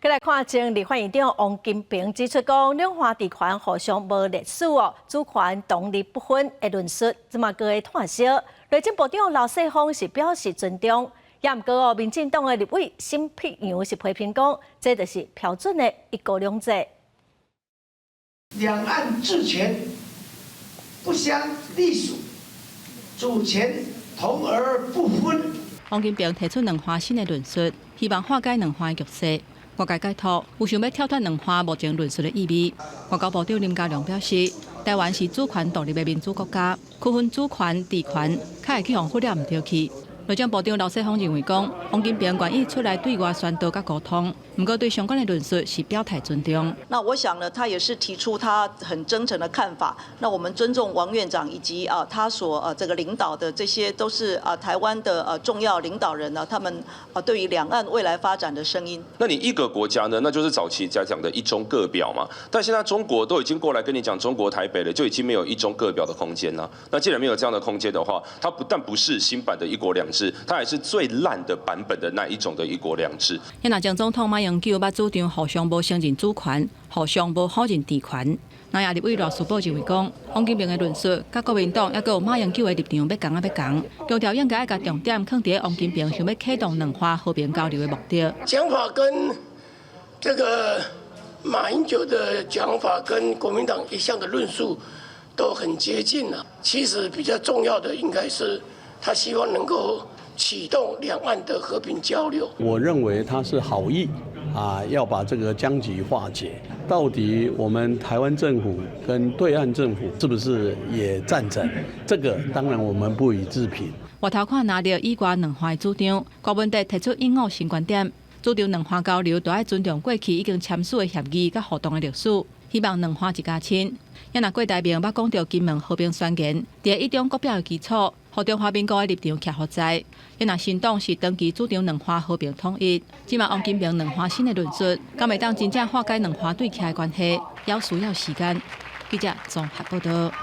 閣來看前立法院長王金平指出講，兩岸治權互相無隸屬哦，主權獨立不分的論述，這馬閣會炭燒。內政部長劉世鋒是表示尊重，也毋過哦，民進黨的立委沈伯洋是批評講，這就是標準的一國兩制。兩岸治權不相隸屬，主權同而不分。王金平提出兩岸新的論述，希望化解兩岸的局勢。外界解讀有想欲跳脫兩岸目前論述的意味。外交部長林佳龍表示，台灣是主權獨立的民主國家，區分主權、治權，較會去予忽略毋著去。內政部長劉世鋒認為講，王金平願意出來對外宣導佮溝通，毋過對相關的論述是表態尊重。那我想呢，他也是提出他很真誠的看法。那我們尊重王院長以及啊他所這個領導的這些都是啊台灣的重要領導人呢，他們啊對於兩岸未來發展的聲音。那你一個國家呢？那就是早期在講的一中各表嘛。但現在中國都已經過來跟你講中國台北了，就已經沒有一中各表的空間了。那既然沒有這樣的空間的話，它不但不是新版的一國兩制，它還是最爛的版本的那一種的一國兩制。那前總統馬英九捌主張互相無承認主權，互相無否認治權。那也立委賴士葆認為講，王金平的論述，佮國民黨猶閣有馬英九的立場欲仝仔欲仝，強調應該愛共重點放佇王金平想欲啟動兩岸和平交流的目的。講法跟這個馬英九的講法跟國民黨一向的論述都很接近了。其實比較重要的應該是他希望能夠啟動兩岸的和平交流。我認為他是好意啊，要把這個僵局化解。到底我們台灣政府跟對岸政府是不是也贊成？這個當然我們不予置評。外頭看藍綠以外兩岸的主張，柯文哲提出應我新觀點，主張兩岸交流都愛尊重過去已經簽署的協議佮互動的歷史，希望兩岸一家親。也若郭台銘捌講著金門和平宣言，佇一中各表的基礎，予中華民國的立場徛予在。也若新黨是長期主張兩岸和平統一，這馬王金平兩岸新的論述，敢會當真正化解兩岸對徛的關係，猶需要時間。記者綜合報道。